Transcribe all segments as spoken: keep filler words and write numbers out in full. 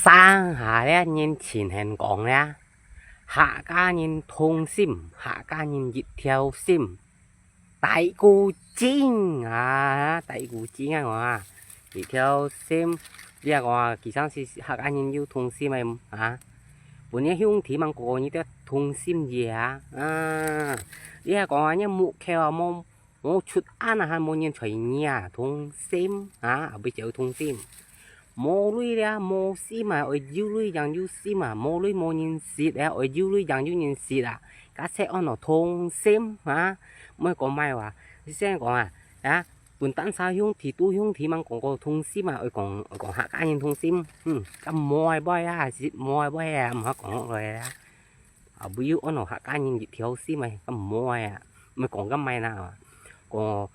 上下咧，人前人講咧，客家人同心，客家人一條心，大古精啊，大古精啊，我啊，一條心，你啊講啊，其實係客家人有同心个啊，本來兄弟嘛，個人都同心个啊，啊，你啊講啊，你目口啊，無 無出眼啊，還無人睬你啊，同心啊，阿妹就同心。無鐳咧，無心啊，愛有鐳正有心啊，無鐳無人食咧，愛有鐳正有人食啊，該就安到同心啊。毋好講麼个話，你先講啊，啊，本單儕兄弟都兄弟，吂講過同心啊，愛講，愛講客家人同心，嗯，該無个話啊，食無个話啊，毋好講落來啊。 啊，毋有安到客家人一條心个，該無个啊，毋係講該麼个啦，講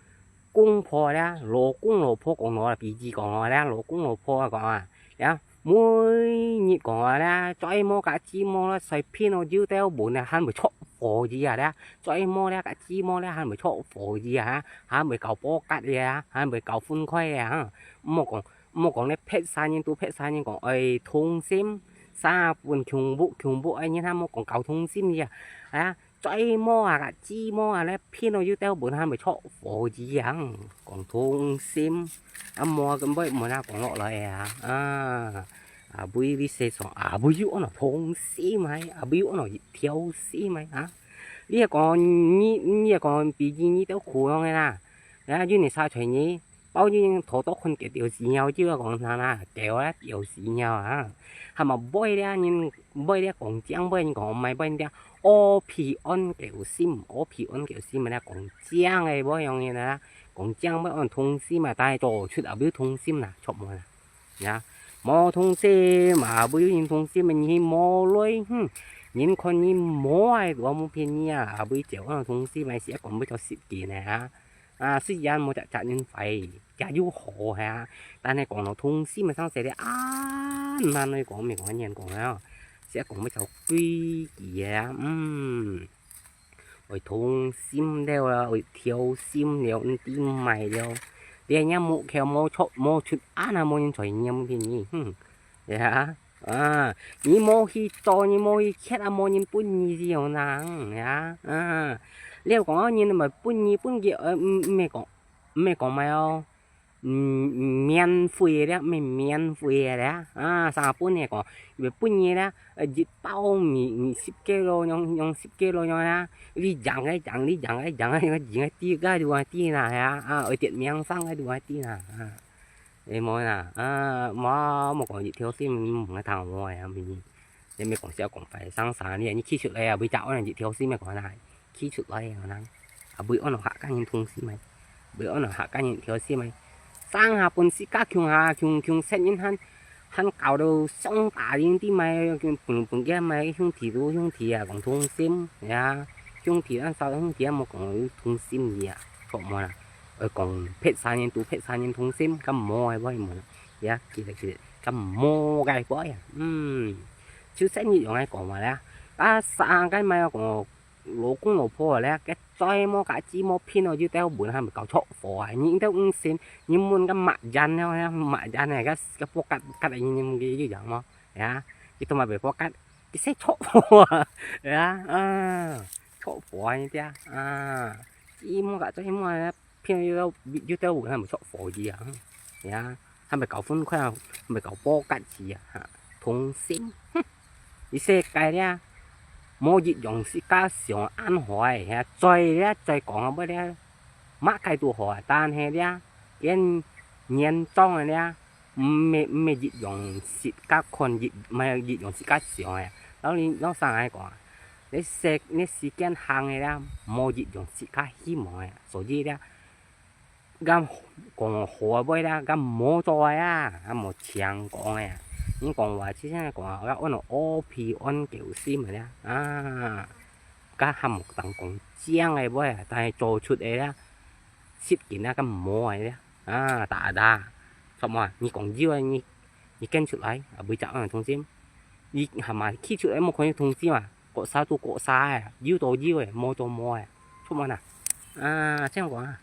公婆咧，老公老婆講落啦，比喻講落咧，老公老婆啊講啊，呀，每日講啊咧，做麼个姊妹咧，隨便哦，有兜門咧，還會著火字啊咧，做麼个咧，姊妹咧，還會著火字啊，還會搞波格个啊，還會搞分開个啊，毋好講 莫講咧，別儕人都別儕人講，愛同心，三分共屋，共屋愛人還莫講搞同心呀。啊，做麼个啊，姊妹啊，咧，偏到有兜門還會著火字樣，講同心。啊，無根本無那講落來啊，啊，啊，為你世上啊，毋有安到同心个，啊，毋有安到一條心个啊。你也講，你，你也講，比喻你兜苦樣个啦，啊，有你啥才你， 包你討到困，佢條屎尿就講啥啦，佢啊條屎尿啊。還無買咧，人買咧講靚買，人講買買咧，烏皮安狗心，烏皮安狗心咧，講靚个買樣个啦，講靚買安同心嘛，但係做出啊，毋有同心啦，著無啦？呀，無同心嘛，毋有人同心嘛，你無鐳，哼，人看你無愛，我無騙你啊，啊，毋有就安同心嘛，係講毋做實際个啊。 啊，雖然無隻隻人壞，也有好个啊，但係講到同心个生死咧，啊，難來講，毋係講恁樣講个哦，係講毋做規矩个啊，嗯，愛同心了啊，愛條心了，毋知麼个了，連若目口無出，無出眼啊，無人在念个呢，哼，呀。 啊，你無去做，你無去歇啊，無人分你就有能呀，啊，你講人毋分你分佢，呃，毋，毋係講，毋係講麼个哦，嗯，免費个咧，毋係免費个咧，啊，啥分你講，佢分你咧，呃，一包米，米十kilo，用，用十kilo用啊，你養个養，你養个養，你養个知个就愛知啦呀，啊，愛跌命生个就愛知啦，啊。 你無啦，啊，無，無講一條心，你毋愛聽我个啊，你，你毋好講笑講法，生生你，你企出來啊，毋好隻安一條心个講啦，企出來啊，人，啊，毋好安到客家人同心个，毋好安到客家人一條心个，生下分自家共下共共殺人還，還搞到相打人啲咪，分分佢咪兄弟都兄弟啊，講同心呀，兄弟咱少兄弟啊，莫講有同心个啊，著無啦？ 愛講別儕人都別儕人同心，該無个話無啦。呀，其實其實該無个話啊，嗯，就像你用个講話咧，啊，生个麼个講老公老婆咧，該做麼个姊妹偏到有兜門還會搞著火啊，你兜毋信，你問該抹人了呀，抹人个，該該波格格个人人个一樣無？呀，佢都嘛會波格，佢識著火啊，呀，啊，著火啊，你知啊，啊，姊妹个做姊妹咧。 偏有兜有兜人還毋著火字啊，呀，還毋搞分開啊，還毋搞波格字啊，哈，同心，哼，這世界咧，無一樣自家想恁好个，呀，嘴咧嘴講啊，毋咧，麼个都好啊，但係咧，見年長个咧，毋係毋係一樣自家看，一毋係一樣自家想个，老人老生个講啊，你世你世間行个咧，無一樣自家希望个，所以咧。 該講好个話啦，該無做个啊，該無淨講个啊。你講話，之前講話，該安到烏皮安狗心个啦，啊，該還無當講靚个話啊，但係做出个啦，實際啊，該無个啦，啊，打打，著無啊？你講有个，你你講出來，啊，毋會隻安到同心。你係嘛，企出來莫看有同心啊，各儕都各儕个，有就有个，無就無个，著無啊？啊，這樣講啊。